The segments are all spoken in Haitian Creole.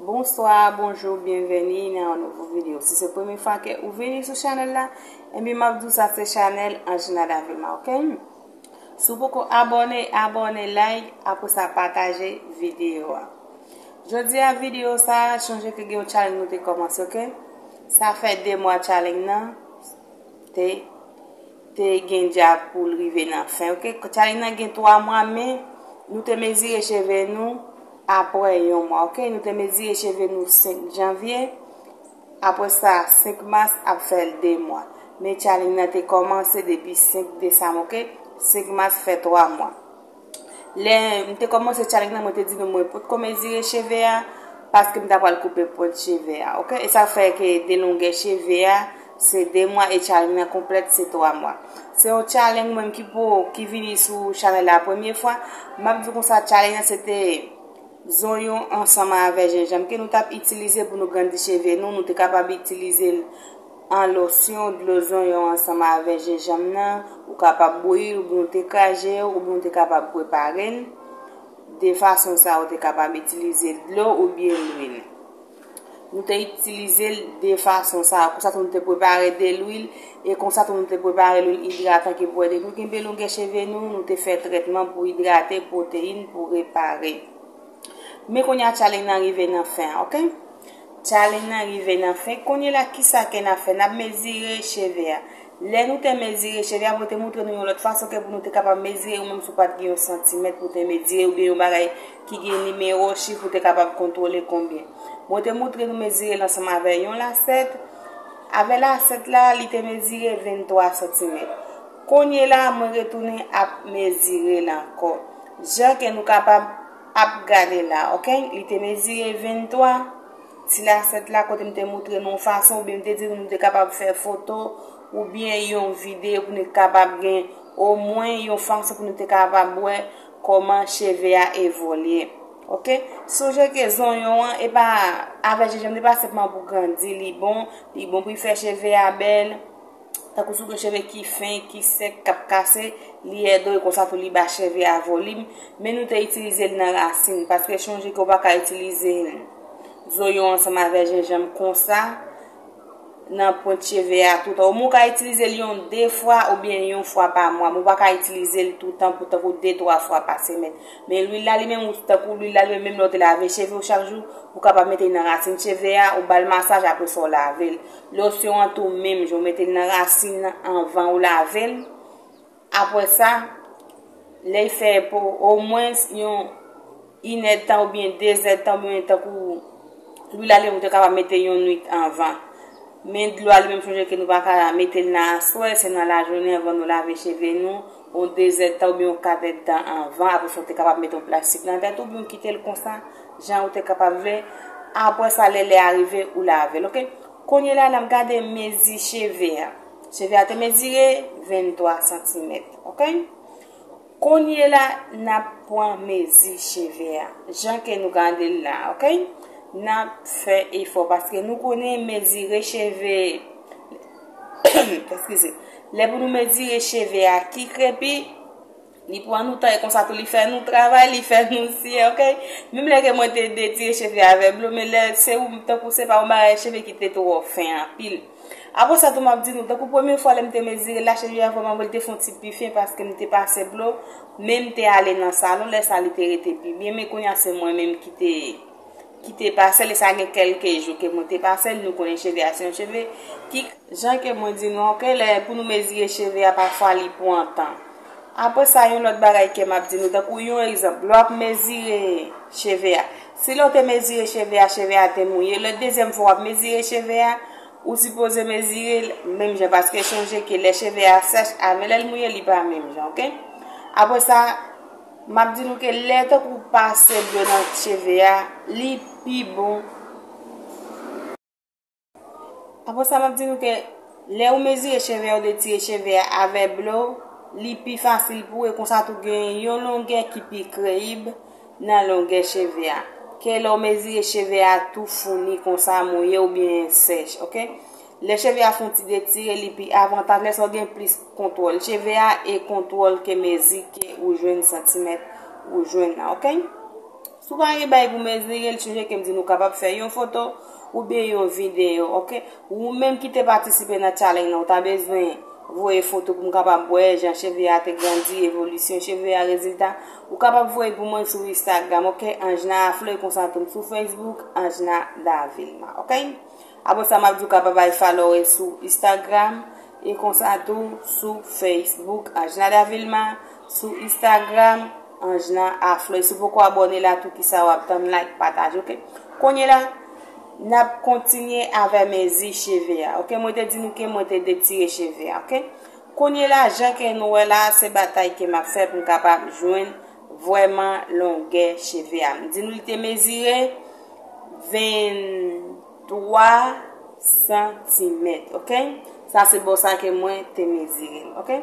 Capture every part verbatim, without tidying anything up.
Bonswa, bonjou, byenveni nan yon nouvo videyo. Si se premye fwa ke ou vini sou chanèl la, ebyen m ap di w sa se chanèl Anjina Davilma, oke? Si w poko abòne, abòne, like, apre sa pataje videyo a. Jodi a videyo sa, chonje ke gen yon challenge nou te kòmanse, oke? Sa fè de mwa challenge nan te te gen dya pou l rive nan fen, oke? Challenge nan gen twa mwa, men nou te mezire cheve nou apre yon mwa, oke? Nou te mezire cheve nou senk janvye, apre sa, senk mas ap fè l de mwa. Men challenge nan te kòmanse depi senk desanm, oke? Senk mas fè twa mwa. Lè m te kòmanse challenge nan, mwen te di nou mwen potko mezire cheve a, paske m ta pral koupe pwent cheve a, oke? E sa fè ke de longè cheve a, se de mwa, e challenge nan konplèt, se twa mwa. Se yon challenge mwen ki pou, ki vini sou chanèl la premye fwa. M ap di konsa, challenge nan se te zonyon ansanm avè jenjanm ke nou t ap itilize pou nou grandi cheve nou. Nou te kapab itilize l an losyon, dlo zonyon ansanm avè jenjanm nan. Ou kapab bouyi l, oubyen ou te kraze l, oubyen ou te kapab prepare l. De fason sa, ou te kapab itilize dlo oubyen lwil. Nou te itilize l de fason sa. Konsa tou nou te prepare de lwil, e konsa tou nou te prepare lwil idratan ki pou ede nou kenbe longè cheve nou. Nou te fè trètman pou idrate, pwoteyin pou repare. Men kounye a challenge nan rive nan fen an, oke? Challenge nan rive nan fen. Kounye la, kisa ke n ap fè? N ap mezire cheve a. Lè nou te mezire cheve a, mwen te moutre nou yon lòt fason ke pou nou te kapab mezire, ou menm si w pa t gen yon santimèt pou te mezire, oubyen yon bagay ki gen nimewo chif ou te kapab kontwole konbyen. Mwen te moutre nou mezire l ansanm avè yon lasèt. Avè lasèt la, li te mezire venntwa santimèt. Kounye la, mwen retounen ap mezire l ankò. Jan ke nou kapab ap gade la, oke? Li te mezire venntwa. Ti lasèt la kote m te moutre nou yon fason, oubyen m te di nou nou te kapab fè foto, oubyen yon videyo pou nou kapab gen omwen yon fason pou nou te kapab wè kòman cheve a evolye. Oke? Sonje ke zonyon an, e pa avè jenjanm, li pa senpman pou grandi, li bon, li bon pou l fè cheve a bèl. Tankou si w gen cheve ki fen, ki sèk, k ap kase, li ede w, e konsa tou li ba cheve a volim. Men nou te itilize l nan rasin, paske chonje ke w pa ka itilize zonyon ansanm avè jenjanm konsa nan pwent cheve a toutan. Omwen w ka itilize l yon de fwa oubyen yon fwa pa mwa, men w pa ka itilize l toutan pou tankou de, twa fwa pa semèn. Men lwil la li menm, ou tankou lwil la li menm, menm lè w te lave cheve w chak jou, ou kapab mete l nan rasin cheve a, ou ba l masaj, apre sa w lave l. Losyon an tou menm jan, ou mete l nan rasin nan anvan ou lave l. Apre sa, lè l fè pou omwen yon inèdtan oubyen dezèdtan, oubyen tankou lwil la li menm ou te kapab mete yon nwit anvan. Men dlo a li menm, sonje ke nou pa ka mete l nan aswè, se nan lajounen anvan nou lave cheve nou, yon dezèdtan oubyen yon katèdtan anvan, apre sa w te kapab mete yon plastik nan tèt ou, oubyen w kite l konsa, jan ou te kapab vle. Apre sa, lè lè a rive, ou lave l, oke? Kounye la, n ap gade mezi cheve a. Cheve a te mezire venntwa santimèt, oke? Kounye la, n ap pran mezi cheve a. Jan ke nou gade l la, oke? N ap fè efò paske nou konnen mezire cheve, eskize, lè pou nou mezire cheve a ki krepi, li pran nou tan, e konsa tou li fè nou travay, li fè nou siye, oke? Menm lè ke mwen te detire cheve avè blo, men lè se ou, tankou se pa yon bagay cheve ki te twò fen anpil. Apre sa tou, m ap di nou, tankou premye fwa lè m te mezire la, cheve a vrèman bèl, te fè yon ti pi fen paske m te pase blo, men m te ale nan salon, lè sa li te rete pi byen, men kounye a se mwen menm ki te, ki te pase l, e sa gen kèlke jou ke mwen te pase l, nou konnen cheve a se yon cheve ki, jan ke mwen di nou, oke, lè pou nou mezire cheve a, pafwa li pran tan. Apre sa, yon lòt bagay ke m ap di nou, tankou yon egzanp, lè w ap mezire cheve a. Si lè w te mezire cheve a, cheve a te mouye, lè dezyèm fwa w ap mezire cheve a, ou sipoze mezire l menm jan, paske chonje ke lè cheve a sèch, avè lè l mouye, li pa menm jan, oke? Apre sa, m ap di nou ke lè tankou w pase dlo nan cheve a, li pi bon. Apre sa, m ap di nou ke lè ou mezire cheve a, ou detire cheve a avè blo, li pi fasil pou ou, e konsa tou gen yon longè ki pi kreyib nan longè cheve a. Ke lè ou mezire cheve a tou founi konsa, mouye oubyen sèch, oke? Lè cheve a fè yon ti detire, li pi avantaj, lè sa w gen plis kontwòl cheve a e kontwòl ke mezi ke ou jwenn santimèt ou jwenn nan, oke? Si w pa gen bagay pou mezire l, sonje ke m di nou kapab fè yon foto oubyen yon videyo, oke? Ou menm ki te patisipe nan challenge nan, ou ta bezwen voye foto pou m kapab wè jan cheve a te grandi, evolisyon cheve a, rezilta. Ou kapab voye pou mwen sou Instagram, oke? Anjna Aflo, e konsa tou m sou Facebook, Anjna Davilma, oke? Apre sa, m ap di w kapab bay follow sou Instagram, e konsa tou sou Facebook, Anjna Davilma, sou Instagram, Anjna Aflo. E si w poko abòne la tou, kisa w ap tann? Like, pataje, oke? Kounye la, n ap kontinye avè mezi cheve a, oke? Mwen te di nou ke mwen te detire cheve a, oke? Kounye la, jan ke nou wè la, se batay ke m ap fè pou m kapab jwenn vrèman longè cheve a. M di nou li te mezire venntwa santimèt, oke? Sa se bò sa ke mwen te mezire l, oke?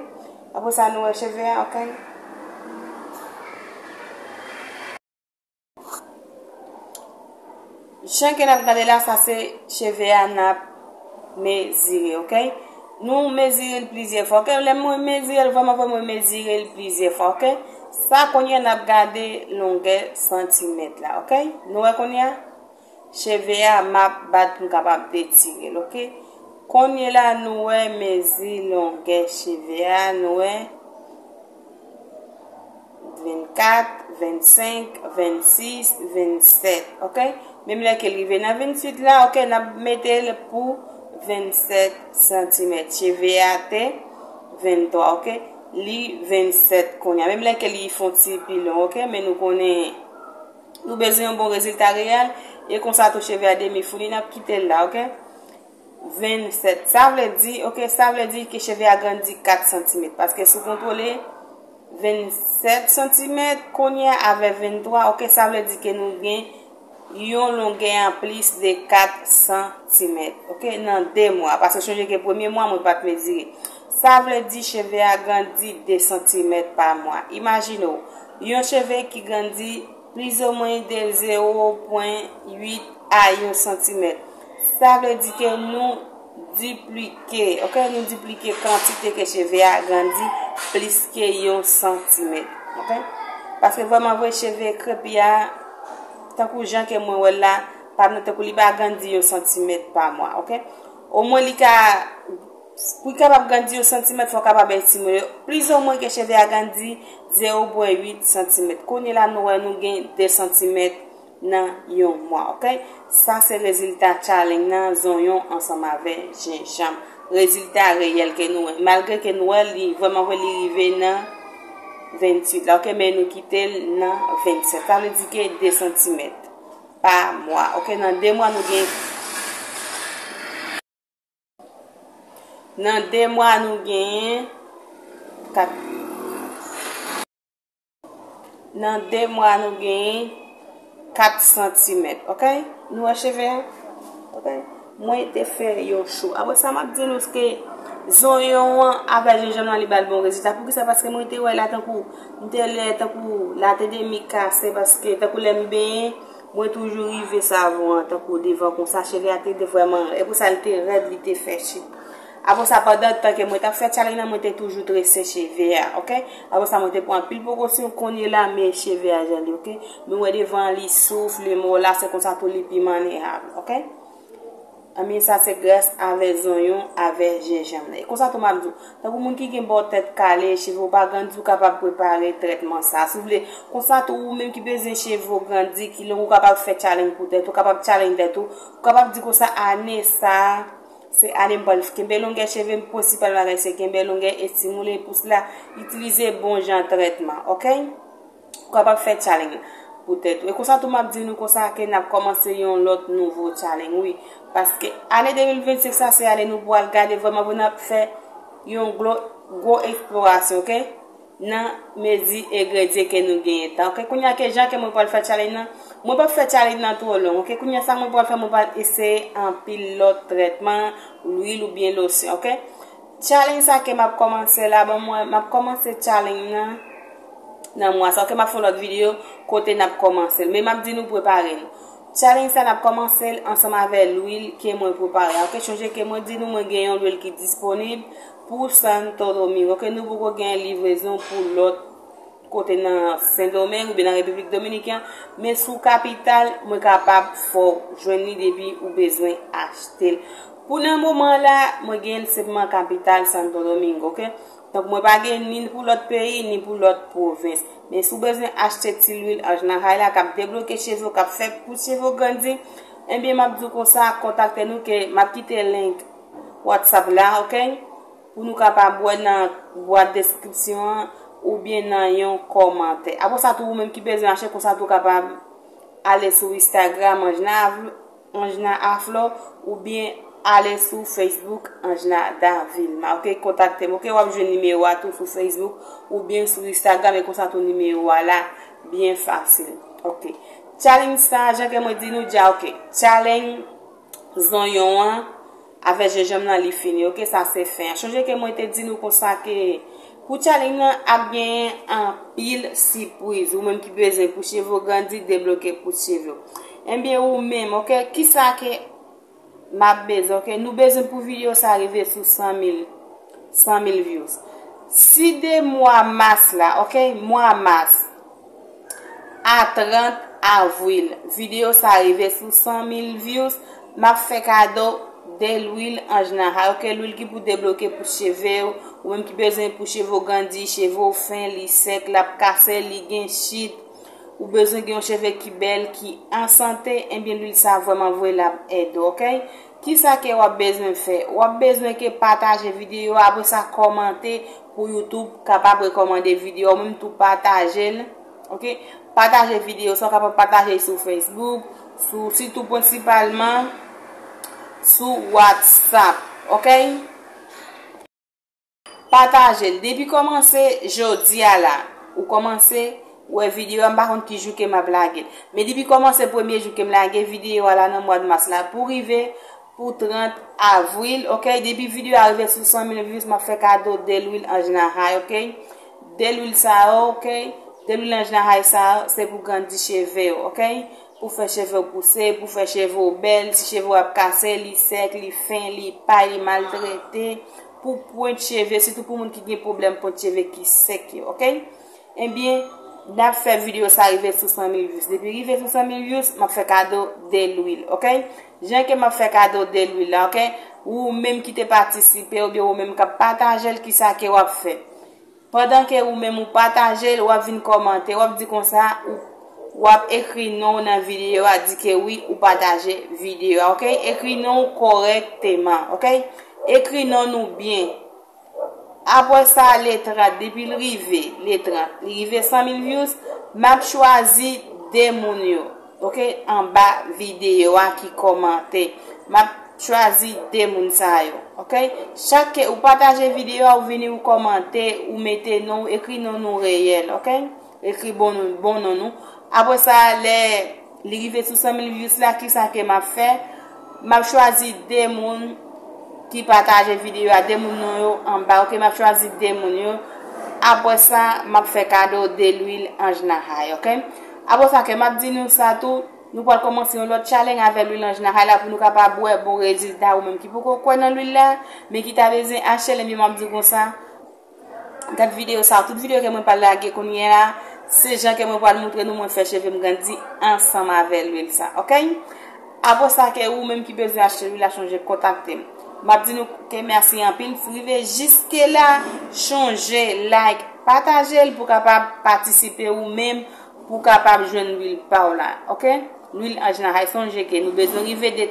Apre sa, nou wè cheve a, oke? Jan ke n ap gade la, sa se cheve a n ap mezire, oke? Nou mezire l plizyè fwa, oke? Lè mwen mezire l, vrèman, vrèman, mwen mezire l plizyè fwa, oke? Sa, kounye a, n ap gade longè santimèt la, oke? Nou wè kounye a? Cheve a, m ap bat pou m kapab detire l, oke? Kounye la, nou wè mezi longè cheve a, nou wè vennkat, vennsenk, vennsis, vennsèt, oke? Menm lè ke l rive nan vennwit la, oke, n ap mete l pou vennsèt santimèt. Cheve a te venntwa, oke? Li vennsèt kounye a. Menm lè ke li fon ti pi lon, oke? Men nou konnen nou bezwen yon bon rezilta reyèl. E konsa tou cheve a demi founi, n ap kite l la, oke? Vennsèt. Sa vle di, oke, sa vle di ke cheve a grandi kat santimèt. Paske si w kontwole vennsèt santimèt, kounye a avè venntwa, oke, sa vle di ke nou gen yon longè an plis de kat santimèt, oke, nan de mwa. Paske sonje ke premye mwa, mwen pa t mezire. Sa vle di cheve a grandi de santimèt pa mwa. Imajine w, yon cheve ki grandi plizoumwen de zewo pwen uit a yon santimèt. Sa vle di ke nou diplike, oke? Nou diplike kantite ke cheve a grandi plis ke yon santimèt, oke? Paske vrèman vre, cheve krepi a, tankou jan ke mwen wè l la, pa m nan tankou li pa grandi yon santimèt pa mwa, oke? Omwen li ka, pou li kapab grandi yon santimèt, fò w kapab estimele. Plizoumwen ke cheve a grandi zewo pwen uit santimèt. Kounye la, nou wè nou gen de santimèt nan yon mwa, oke? Sa se rezilta challenge nan, zonyon ansanm avè jenjanm. Rezilta reyèl ke nou wè. Malgre ke nou wè li, vrèman vre, li rive nan vennwit la, oke? Men nou kite l nan vennsèt. Sa vle di ke de santimèt pa mwa, oke? Nan de mwa, nou gen Nan de mwa, nou genyen kat. Nan de mwa, nou genyen kat santimèt, oke? Nou wè cheve a? Oke? Mwen te fè yon cho. Apre sa, m ap di nou ke zonyon an avè jenjanm nan, li ba l bon rezilta. Poukisa? Paske mwen te wè la tankou, m te lè tankou la te demi kase, paske tankou lè m benyen, mwen toujou rive savon an tankou devan konsa, cheve a te, te vrèman, e pou sa l te rèd, li te fè chit. Apre sa, pandan tan ke mwen t ap fè challenge nan, mwen te toujou trese cheve a, oke? Apre sa, mwen te pran anpil prekosyon, kounye la, men cheve a jan li, oke? Nou wè devan li souf, li mo la, se konsa tou li pi manejab, oke? Anben, sa se gras avè zonyon, avè jenjanm nan. E konsa tou m ap di w, tankou moun ki gen bò tèt kale, cheve w pa grandi, ou kapab prepare trètman sa. Si w vle, konsa tou ou menm ki bezwen cheve w grandi, ki long, ou kapab fè challenge pou tèt ou, ou kapab challenge tèt ou, ou kapab di konsa, ane sa a, se ane m pral kenbe longè cheve m, prensipal bagay se kenbe longè, estimile pous la, itilize bon jan trètman, oke? Ou kapab fè challenge pou tèt ou. E konsa tou m ap di nou konsa ke n ap kòmanse yon lòt nouvo challenge, wi. Paske ane de mil vennsenk sa, se ane nou pral gade vrèman pou n ap fè yon gwo, gwo eksplorasyon, oke? Nan mezi engredyan ke nou genyen tan. Oke, kounye a ke jan ke mwen pral fè challenge nan, mwen p ap fè challenge nan twò long, oke? Kounye a sa mwen pral fè, mwen pral eseye anpil lòt trètman, lwil oubyen losyon, oke? Challenge sa ke m ap kòmanse la, bon, mwen, m ap kòmanse challenge nan nan mwa sa, oke, m ap fè yon lòt videyo kote n ap kòmanse l. Men m ap di nou prepare nou. Challenge sa, n ap kòmanse l ansanm avè lwil ke mwen prepare a, oke? Sonje ke mwen di nou mwen gen yon lwil ki disponib pou Santo Domingo, oke? Nou poko gen livrezon pou lòt kote nan Sendomeng oubyen nan Repiblik Dominiken, men sou kapital, mwen kapab fè w jwenn li depi ou bezwen achte l. Pou nan moman la, mwen gen l senpman kapital Santo Domingo, oke? Donk, mwen pa gen ni pou lòt peyi, ni pou lòt pwovens. Men si w bezwen achte ti lwil Anjnahay la, k ap debloke cheve w, k ap fè pout cheve w grandi, ebyen, m ap di w konsa, kontakte nou ke m ap kite link WhatsApp la, oke? Pou nou kapab wè nan bwat deskripsyon an oubyen nan yon kòmantè. Apre sa tou, ou menm ki bezwen achte konsa tou, kapab ale sou Instagram Anjna Avl-, Anjna Aflo oubyen ale sou Facebook Anjna Davilma. Oke, kontakte m. Oke, w ap jwenn nimewo a tou sou Facebook oubyen sou Instagram, e konsa tou nimewo a la byen fasil. Oke. Challenge sa, jan ke mwen di nou dja, oke. Challenge zonyon an avèk jenjanm nan, li fini, oke, sa se fen an. Chonje ke mwen te di nou konsa ke pou challenge nan ap genyen anpil sipriz. Ou menm ki bezwen pou cheve w grandi, debloke pout cheve w. Ebyen, ou menm, oke, kisa ke m ap bezwen, oke? Nou bezwen pou videyo sa rive sou san mil, san mil views. Si de mwa mas la, oke, mwa mas, a trant avril, videyo sa rive sou san mil views, m ap fè kado de lwil Anjnahay, oke, lwil ki pou debloke pout cheve w, ou menm ki bezwen pou cheve w grandi, cheve w fen, li sèk, l ap kase, li gen chit, ou bezwen gen yon cheve ki bèl, ki an sante, ebyen lwil sa vrèman vre l ap ede w, oke? Kisa ke w ap bezwen fè? W ap bezwen ke pataje videyo a, apre sa kòmante pou YouTube kapab rekòmande videyo a, ou menm tou pataje l, oke? Pataje videyo sa, w kapab pataje l sou Facebook, sou, sitou prensipalman sou WhatsApp, oke? Pataje l. Depi kòmanse jodi a la, ou kòmanse wè videyo a, m pa konn ki jou ke m ap lage l. Men depi kòmanse premye jou ke m lage videyo a la nan mwa mas la, pou rive pou trant avril, oke? Depi videyo a rive sou san mil views, m ap fè kado de lwil Anjnahay, oke? De lwil sa yo, oke? De lwil Anjnahay sa yo, se pou grandi cheve w, oke? Pou fè cheve w pouse, pou fè cheve w bèl, si cheve w ap kase, li sèk, li fen, li pay, li maltrete, pou pwent cheve, sitou pou moun ki gen pwoblèm pwent cheve ki sèk yo, oke? Ebyen, n ap fè videyo sa rive sou san mil views. Depi rive sou san mil views, m ap fè kado de lwil, oke? Jan ke m ap fè kado de lwil la, oke? Ou menm ki te patisipe oubyen ou menm k ap pataje l, kisa ke w ap fè? Pandan ke ou menm ou pataje l, w ap vin kòmante, w ap di konsa, ou, w ap ekri non w nan videyo a, di ke wi, ou pataje videyo a, oke? Ekri non w kòrèkteman, oke? Ekri non nou byen. Apre sa, le trant, depi l rive, le trant, li rive san mil views, m ap chwazi de moun yo, oke, anba videyo a ki kòmante. M ap chwazi de moun sa yo, oke? Chak ke ou pataje videyo a, ou vini, ou kòmante, ou mete non, ou ekri non nou reyèl, oke? Ekri bon, bon non nou. Apre sa, lè li rive sou san mil views la, kisa ke m ap fè? M ap chwazi de moun ki pataje videyo a, de moun non yo anba, oke? M ap chwazi de moun yo. Apre sa, m ap fè kado de lwil Anjnahay, oke? Apre sa, ke m ap di nou sa tou, nou pral kòmanse yon lòt challenge avèk lwil Anjnahay la pou nou kapab wè bon rezilta. Ou menm ki poko kwè nan lwil la, men ki ta bezwen achte l, ebyen m ap di konsa, gad videyo sa, tout videyo ke mwen pral lage kounye a la, se jan ke mwen pral montre nou mwen fè cheve m grandi ansanm avè lwil sa, oke? Apre sa, ke ou menm ki bezwen achte lwil la, chonje kontakte m. M ap di nou ke mèsi anpil. Si w rive jiske la, chonje like, pataje l pou kapab patisipe ou menm, pou kapab jwenn lwil pa w la, oke? Lwil Anjnahay, sonje ke nou bezwen rive de,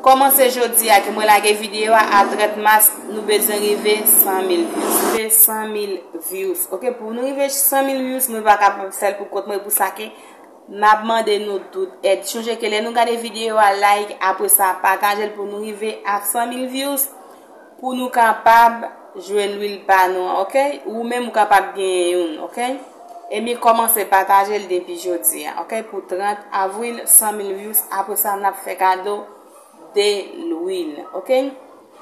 kòmanse jodi a ke mwen lage videyo a, a trant mas, nou bezwen rive san mil views. Rive san mil views, oke? Pou nou rive san mil views, mwen pa kapab fè l pou kont mwen, pou sa ke m ap mande nou tout èd. Chonje ke lè nou gade videyo a, like, apre sa, pataje l pou nou rive a san mil views, pou nou kapab jwenn lwil pa nou an, oke? Ou menm ou kapab genyen youn, oke? Ebyen, kòmanse pataje l depi jodi a, oke? Pou trant avril, san mil views, apre sa, n ap fè kado de lwil, oke?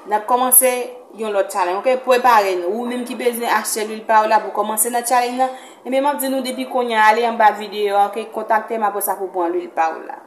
N ap kòmanse yon lòt challenge, oke? Prepare nou. Ou menm ki bezwen achte lwil pa w la pou kòmanse nan challenge nan, ebyen, m ap di nou depi kounye a, ale anba videyo a, oke? Kontakte m apre sa pou pran lwil pa w la.